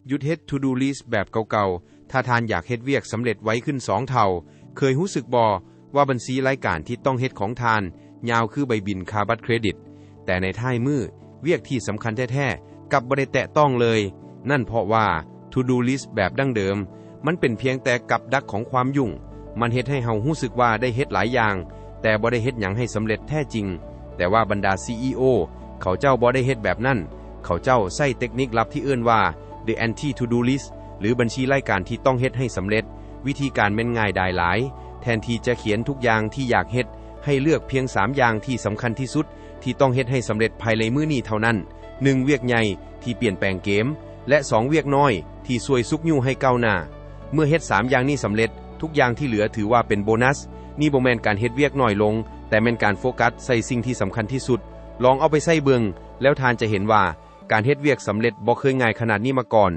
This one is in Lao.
ຢຸດເຮັດ To Do List ແບບເກົ່າໆ. ຖ້າທ່ານຢາກເຮັດວຽກສຳເລັດໄວຂຶ້ນສອງເທົ່າ, ເຄີຍຮູ້ສຶກບໍ່ວ່າບັນຊີລາຍການທີ່ຕ້ອງເຮັດຂອງທ່ານຍາວຄືໃບບິນຄ່າບັດເຄຣດິດ, ແຕ່ໃນທ້າຍມື້, ວຽກທີ່ສຳຄັນແທ້ໆ ກັບບໍ່ໄດ້ແຕະຕ້ອງເລີຍ? ນັ້ນເພາະວ່າ To Do List ແບບດັ້ງເດີມ ມັນເປັນພຽງແຕ່ກັບດັກຂອງຄວາມຫຍຸ້ງ. ມັນເຮັດໃຫ້ເຮົາຮູ້ສຶກວ່າໄດ້ເຮັດຫຼາຍຢ່າງ, ແຕ່ບໍ່ໄດ້ເຮັດຫຍັງໃຫ້ສຳເລັດແທ້ຈິງ. ແຕ່ວ່າບັນດາ ຊີອີໂອ ເຂົາເຈົ້າບໍ່ໄດ້ເຮັດແບບນັ້ນ. ເຂົາເຈົ້າໃຊ້ເຕັກນິກລັບທີ່ເອີ້ນວ່າ The Anti To Do List ຫຼື ບັນຊີລາຍການທີ່ຕ້ອງເຮັດໃຫ້ສຳເລັດ. ວິທີການແມ່ນງ່າຍດາຍຫຼາຍ. ແທນທີ່ຈະຂຽນທຸກຢ່າງທີ່ຢາກເຮັດ, ໃຫ້ເລືອກພຽງສາມຢ່າງທີ່ສຳຄັນທີ່ສຸດ ທີ່ຕ້ອງເຮັດໃຫ້ສຳເລັດພາຍໃນມື້ນີ້ເທົ່ານັ້ນ. ໜຶ່ງ ວຽກໃຫຍ່ທີ່ປ່ຽນແປງເກມ ແລະ ສອງ ວຽກນ້ອຍທີ່ຊ່ວຍຊຸກຍູ້ໃຫ້ກ້າວໜ້າ. ເມື່ອເຮັດສາມຢ່າງນີ້ສຳເລັດ, ທຸກຢ່າງທີ່ເຫຼືອຖືວ່າເປັນໂບນັສ. ນີ້ບໍ່ແມ່ນການເຮັດວຽກໜ້ອຍລົງ, ແຕ່ແມ່ນການໂຟກັສໃສ່ສິ່ງທີ່ສຳຄັນທີ່ສຸດ. ລອງເອົາໄປໃຊ້ເບິ່ງ, ແລ້ວທ່ານຈະເຫັນວ່າການເຮັດວຽກສຳເລັດບໍ່ເຄີຍງ່າຍຂະໜາດນີ້ມາກ່ອນ.